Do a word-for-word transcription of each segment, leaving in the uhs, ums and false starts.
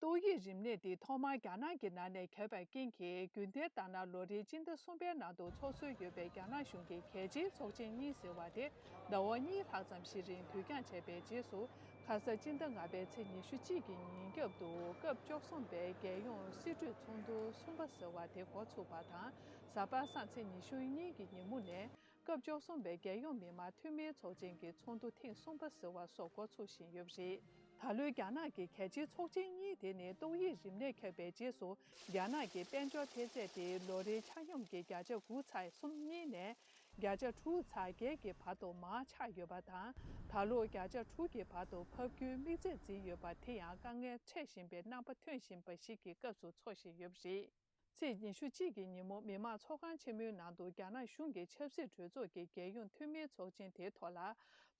ཏོག་དབྱིབས་རིམས་ནད་འདི་ཐོག་མར་རྒྱ་ནག་གི་ནང་ནས་ཁྱབ་པའི་རྐྱེན་གྱིས། རྒྱུན་ལྡན་ལྟར་ན་ལོ་རེའི་སྤྱི་ཟླ་གསུམ་པའི་ནང་དུ་འཚོགས་སྲོལ་ཡོད་པའི་རྒྱ་ནག་གཞུང་གི་གལ་ཆེའི་ཚོགས་ཆེན་གཉིས་ཟེར་བ་དེ་ཟླ་བ་གཉིས་ལྷག་ཙམ་ཞིག་རིང་དུས་འགྱངས་བྱས་པའི་རྗེས་སུ། ཁ་ས་སྤྱི་ཟླ་ལྔ་པའི་ཚེས་ཉི་ཤུ་གཅིག་གི་ཉིན་རྒྱབ་ཏུ་སྐབས་བཅུ་གསུམ་པའི་རྒྱལ་ཡོངས་སྲིད་གྲོས་ཚོགས་འདུ་གསུམ་པ་ཟེར་བ་དེ་འགོ་ཚུགས་པ་དང་། གཟའ་པ་སངས་ཚེས་ཉི་ཤུ་གཉིས་ཀྱི་ཉིན་མོ་ནས། སྐབས་བཅུ་གསུམ་པའི་རྒྱལ་ཡོངས་མི་དམངས་འཐུས་མིའི་ཚོགས་ཆེན་གྱི་ཚོགས་འདུ་ཐེངས་གསུམ་པ་ཟེར་བ་སོགས་འགོ་ཚུགས་བཞིན་ཡོད་པ་རེད། ད་ལོའི་རྒྱ་ནག་གི་གལ་ཆེའི་ཚོགས་ཆེན་གཉིས་དེ་ནི་ཏོག་དབྱིབས་རིམས་ནད་ཁྱབ་པའི་རྗེས་སུ། རྒྱ་ནག་གི་དཔལ་འབྱོར་འཕེལ་ཚད་དེ་ལོ་རེའི་ཆ་སྙོམས་ཀྱི་བརྒྱ་ཆ་དགུ་ཚེག་གསུམ་གཉིས་ནས་བརྒྱ་ཆ་དྲུག་ཚེག་བརྒྱད་ཀྱི་བར་དུ་མར་ཆག་ཡོད་པ་དང་། ད་ལོ་བརྒྱ་ཆ་དྲུག་གི་བར་དུ་ཕབ་རྒྱུའི་དམིགས་ཚད་འཛིན་ཡོད་པ་དེ་ཡང་དཀའ་ངལ་འཕྲད་བཞིན་པའི་རྣམ་པ་ཐོན་བཞིན་པ་ཞིག་གི་སྐབས་སུ་འཚོགས་བཞིན་ཡོད་པ་རེད། ཚེས་ཉི་ཤུ་གཅིག་གི་ཉིན་མོ་མི་དམངས་ཚོགས་ཁང་ཆེན་མོའི་ནང་དུ་རྒྱ་ནག་གཞུང་གི་ཆབ་སྲིད་གྲོས་ཚོགས་ཀྱི་རྒྱལ་ཡོངས་འཐུས་མིའི་ཚོགས་ཆེན་དེའི་ཐོག་ལ།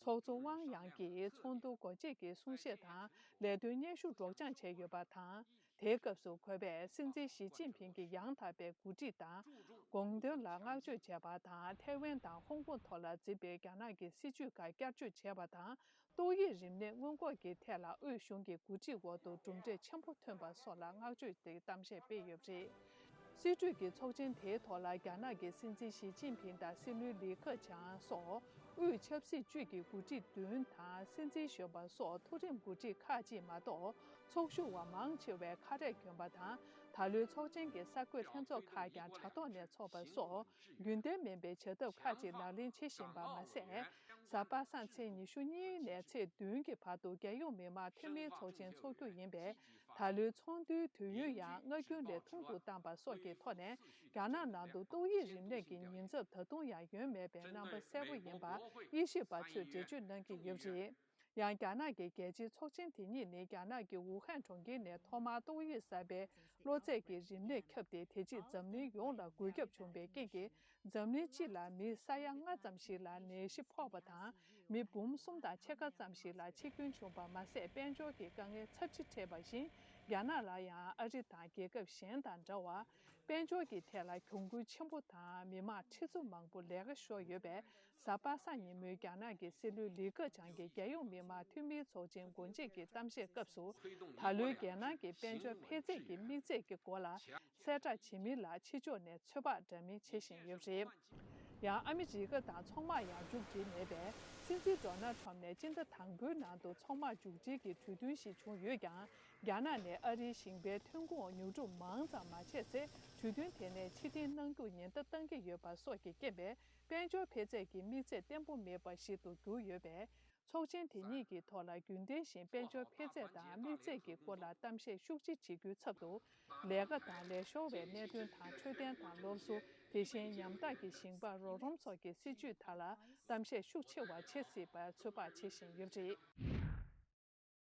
ཚོགས་གཙོ་ཝང་དབྱང་གིས་ཚོགས་འདུ་སྒོ་འབྱེད་ཀྱི་གསུང་བཤད་དང་ལས་དོན་སྙན་ཞུ་སྒྲོག་སྦྱང་བྱས་ཡོད་པ་དང་། དེའི་སྐབས་སུ་གུས་པས་སྲིད་འཛིན་ཞི་ཅིན་ཕིང་གི་ཡང་དག་པའི་འགོ་ཁྲིད་དང་། དགོངས་དོན་ལ་བསྔགས་བརྗོད་བྱས་པ་དང་། ཐའེ་ཝན་དང་ཧོང་ཀོང་ཐོག་ལ་འཛིན་པའི་རྒྱ་ནག་གི་སྲིད་བྱུས་ཁག་བསྐྱར་བཅོས་བྱས་པ་དང་། ཏོག་དབྱིབས་རིམས་ནད་སྔོན་འགོག་གི་ཐད་ལ་དབུས་གཞུང་གི་འགོ་ཁྲིད་འོག་ཏུ་གྲུབ་འབྲས་ཆེན་པོ་ཐོན་པ་སོགས་ལ་བསྔགས་བརྗོད་དེ་གཏམ་བཤད་སྤེལ་ཡོད་པ་རེད། སྲིད་གྲོས་ཀྱི་ཚོགས་ཆེན་དེའི་ཐོག་ལ་རྒྱ་ནག་གི་སྲིད་འཛིན་ཞི་ཅིན་ཕིང་དང་སྲིད་བློན་ལི་ཁེ་ཆང་སོགས་དབུས་ཆབ་སྲིད་ཅུས་ཀྱི་འགོ་ཁྲིད་བདུན་དང་། སྲིད་འཛིན་གཞོན་པ་སོགས་མཐོ་རིམ་འགོ་ཁྲིད་ཁག་ཅིག་མ་གཏོགས་ཚོགས་ཞུགས་པ་མང་ཆེ་བས་ཁ་རས་གྱོན་པ་དང་། ད་ལོའི་ཚོགས་ཆེན་གྱི་གསར་འགོད་ལྷན་ཚོགས་ཁག་ཀྱང་དྲ་ཐོག་ནས་འཚོགས་པ་སོགས། རྒྱུན་ལྡན་མིན་པའི་བྱ་ཐབས་ཁག་ཅིག་ལག་ལེན་བྱེད་བཞིན་པ་མ་ཟད། གཟའ་པ་སངས་ཚེས་ཉི་ཤུ་གཉིས་ནས་ཚེས་བདུན་གྱི་བར་དུ་རྒྱལ་ཡོངས་མི་དམངས་འཐུས་མིའི་ཚོགས་ཆེན་འཚོགས་རྒྱུ་ཡིན་པས། ད་ལོའི་ཚོགས་འདུའི་དུས་ཡུན་ཡང་སྔ་རྒྱུན་ལས་ཐུང་དུ་བཏང་པ་སོགས་ཀྱི་ཐོག་ནས། རྒྱ་ནག་ནང་དུ་ཏོག་དབྱིབས་རིམས་ནད་ཀྱི་ཉེན་ཚབས་ད་དུང་ཡང་ཡོད་མེད་པའི་རྣམ་པ་གསལ་པོ་ཡིན་པ་དབྱེ་ཞིབ་པ་ཚོས་འགྲེལ་བརྗོད་གནང་གི་ཡོད་པ་རེད། ཡང་རྒྱ་ནག་གི་རྒྱལ་སྤྱིའི་ཚོགས་ཆེན་དེ་ཉིད་ནི་རྒྱ་ནག་གི་ཝུ་ཧན་གྲོང་ཁྱེར་ནས་ཐོག་མར་ཏོག་དབྱིབས་གསར་པའི་གློ་ཚད་ཀྱི་རིམས་ནད་ཁྱབ་སྟེ། དེ་རྗེས་འཛམ་གླིང་ཡོངས་ལ་འགོས་ཁྱབ་བྱུང་བའི་རྐྱེན་གྱིས། འཛམ་གླིང་སྤྱི་ལ་མི་ས་ཡ་ལྔ་ཙམ་ཞིག་ལ་ནད་གཞི་ཕོག་པ་དང་། མི་འབུམ་གསུམ་དང་ཕྱེད་ཀ་ཙམ་ཞིག་ལ་འཆི་སྐྱོན་བྱུང་བ་མ་ཟད། དཔལ་འབྱོར་གྱི་དཀའ་ངལ་ཚབས་ཆེ་འཕྲད་པ་བཞིན། རྒྱ་ནག་ལ་ཡང་ཨ་རི་དང་རྒྱལ་ཁབ་གཞན་དང་འདྲ་བར། དཔལ་འབྱོར་གྱི་ཐད་ལ་གྱོང་གུད་ཆེན་པོ་དང་། མི་དམངས་ཁྲི་ཚོ་མང་པོ་ལས་ཀ་ཤོར་ཡོད་པས། གཟའ་པ་སངས་ཉིན་མོའི་རྒྱ་ནག་གི་སྲིད་བློན་ལི་ཁེ་ཆང་གིས་རྒྱལ་ཡོངས་མི་དམངས་འཐུས་མིའི་ཚོགས་ཆེན་སྒོ་འབྱེད་ཀྱི་གཏམ་བཤད་སྐབས་སུ། ད་ལོའི་རྒྱལ་ནང་གི་དཔལ་འབྱོར་འཕེལ་ཚད་ཀྱི་དམིགས་ཚད་ཀྱི་སྐོར་ལ་གསལ་བསྒྲགས་བྱེད་མིན་ལ་ཕྱི་ཕྱོགས་ནས་ཚོད་དཔག་འདྲ་མིན་བྱེད་བཞིན་ཡོད་པ་རེད། ཡང་ཨ་མི་རི་ཀ་དང་ཚོང་དམག་ཡང་མཇུག་སྒྲིལ་མེད་པས། སྲིད་འཛིན་ཌོ་ནལ་ཁྲམ་ནས་སྤྱི་ཟླ་དང་པོའི་ནང་དུ་ཚོང་དམག་མཇུག་སྒྲིལ་གྱི་གྲོས་མཐུན་ཞིག་བྱུང་ཡོད་ཀྱང་། རྒྱ་ནག་ནས་ཨ་རིའི་ཞིང་པའི་ཐོན་ཁུངས་ཉོ་སྒྲུབ་མང་ཙམ་མ་བྱས་ཚེ། གྲོས་མཐུན་དེ་ནས་ཕྱིར་འཐེན་གནང་རྒྱུ་ཉེན་བརྡ་བཏང་གི་ཡོད་པ་སོགས་ཀྱི་རྐྱེན་པས། དཔལ་འབྱོར་འཕེལ་ཚད་ཀྱི་དམིགས་ཚད་བརྟན་པོ་མེད་པ་ཞིག་ཏུ་གྱུར་ཡོད་པས། ཚོགས་ཆེན་དེ་གཉིས་ཀྱི་ཐོག་ལ་རྒྱུན་ལྡན་བཞིན་དཔལ་འབྱོར་འཕེལ་ཚད་དང་དམིགས་ཚད་ཀྱི་སྐོར་ལ་གཏམ་བཤད་ཤུགས་ཆེ་བྱེད་རྒྱུའི་ཚབ་ཏུ། ལས་ཀ་དང་ལས་ཤོར་བའི་གནད་དོན་དང་། འཕྲོད་བསྟེན་དང་སློབ་གསོ། དེ་བཞིན་ཉམ་ཐག་གི་ཞིང་པ་རོགས་རམ་སོགས་ཀྱི་སྲིད་བྱུས་དག་ལ་གཏམ་བཤད་ཤུགས་ཆེ་བ་བྱེད་སྲིད་པར་ཚོད་དཔག་བྱེད་བཞིན་ཡོད་པ་རེད།